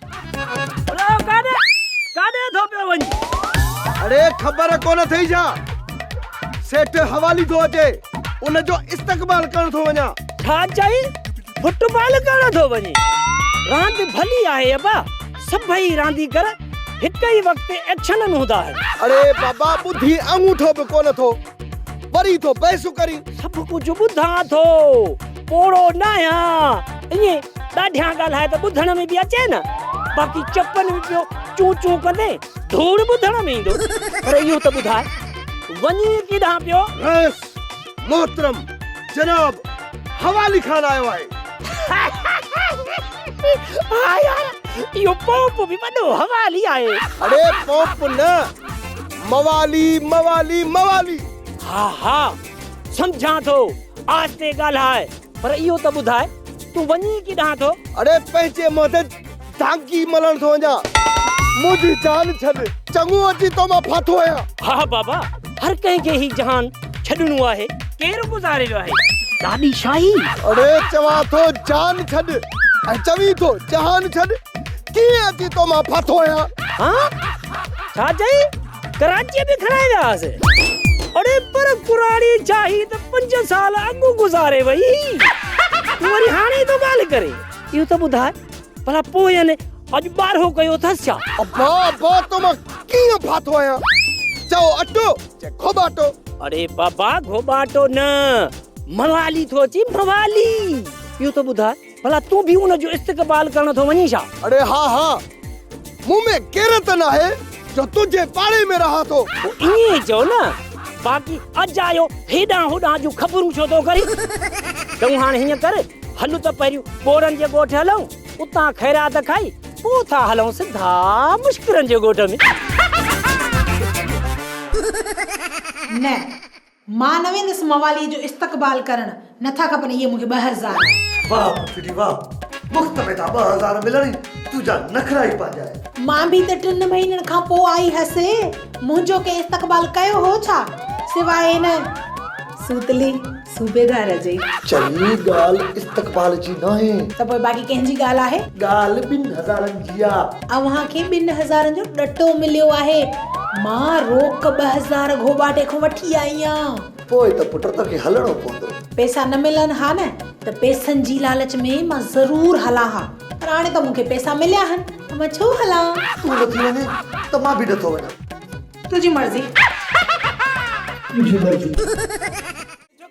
اڙي ڪاڏي ڪاڏي ٿو پيو وڃين؟ اڙي خبر ڪونه اٿئي ڇا؟ سيٺ حوالي ٿو اچي، ان جو استقبال ڪرڻ ٿو وڃان. ڇا چئي؟ فٽ بال ڪرڻ ٿو وڃين؟ راند ڀلي آهي ابا، سڀئي رانديگر هڪ ئي وقت ايڪشن ۾ هوندا آهن. اڙي بابا ٻڌي آڱوٺو به ڪونه ٿو، وري ٿو بحث ڪرين. سڀ ڪجهه ٻڌان ٿو، پوڙهو ناهيان. ائين ڏاڍيان ڳالهائي ته ٻڌڻ ۾ به اچي نه، باقي چپن ۾ پيو چون چون ڪندين ڌوڙ ٻڌڻ ۾ ايندو. پر اهو ته ٻڌاء، وڃين ڪيڏانهن پيو؟ رئيس محترم جناب حوالي خان آيو آهي. ها يار، اهو پوپ به وڏو حوالي آهي. اڙي پوپ نه، موالي موالي موالي. ها ها سمجهان ٿو، آهستي ڳالهاء، پر اهو ته ٻڌاء تون وڃين ڪيڏانهن ٿو؟ اڙي پنهنجي منهن تي دانگي ملڻ ٿو وڃان، منهنجي جان ڇڏ، چڱو اچي تو مان ڦاٿو آهيان. ها بابا، هر ڪنهن کي هي جهان ڇڏڻو آهي. ڪير گذاري ويو آهي ڏاڏي شاهي؟ اڙي چوان ٿو جان ڇڏ ۽ چوين ٿو جهان ڇڏ، ڪيئن اچي تو مان ڦاٿو آهيان؟ ها؟ ڇا چئي؟ ڪراچيء به کڻائي ويا هئس. اڙي پر ڪراڙي شاهي ته پنج سال اڳ گذاري وئي هئي. تون وري هاڻي ٿو ڳالهه ڪرين. اهو ته ٻڌاء ڀلا پوء يعني اڄ ٻارهو ڪيو اٿس ڇا؟ ابا ابا تو مان ڪيئن ڦاٿو آهيان. چئو اٽو چئي گهوٻاٽو. اڙي بابا گهوٻاٽو نه موالي ٿو اچي موالي. اهو ته ٻڌاء ڀلا تون به ان جو استقبال ڪرڻ ٿو وڃين ڇا؟ اڙي ها ها مون ۾ غيرت ناهي جو تنهنجي پاڙي ۾ رهان ٿو. پوء ائين ئي چئو نه، باقي اجايو هيڏانهن هوڏانهن جون خبرون ڇو ٿو ڪرين؟ تون هاڻ هيئن ڪر، هل ته پهريون ٻوڙن جي ڳوٺ هلون، اتان خيرات کائي پوء ٿا هلون سڌا مشڪرن جي ڳوٺ ۾. نه، مان نه ويندس مواليء جو استقبال ڪرڻ، نه ٿا کپن اهي مون کي 2000. واهه پٽڙي واهه، مفت ۾ ٿا 2000 ملن، تنهنجا نخرا ئي پنهنجا آهن. مان به ته ٽن مهينن کان پوء آئي هيس، منهنجو ڪنهن استقبال ڪيو هو ڇا؟ سواء ان سوتلي صوبيدار جي. چري ڳالهه استقبال جي ناهي. ته پوء باقي ڪنهن جي ڳالهه آهي؟ ڳالهه ٻن هزارن جي آ. اوهان کي ٻن هزارن جو ڏٽو مليو آهي. مان روڪ 2000 گهوٻاٽي کان وٺي آئي آن. پوء ته پٽ توکي هلڻو پوندو. پئسا نه ملن ها نه ته پئسن جي لالچ ۾ مان ضرور هلان ها. پر هاڻي ته مون کي پئسا مليا آهن ته مان ڇو هلان؟ تون نٿي وڃين ته مان به نٿو وڃان. تنهنجي مرضي. تنهنجي مرضي.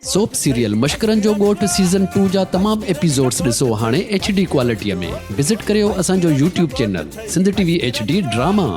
سوپ سيريل مشڪرن جو ڳوٺ سيزن ٽو جا تمام ايپيسوڊس ڏسو هاڻي ايڇ ڊي ڪوالٽي ۾ وزٽ ڪريو اسان جو YouTube channel Sindh T V H D drama.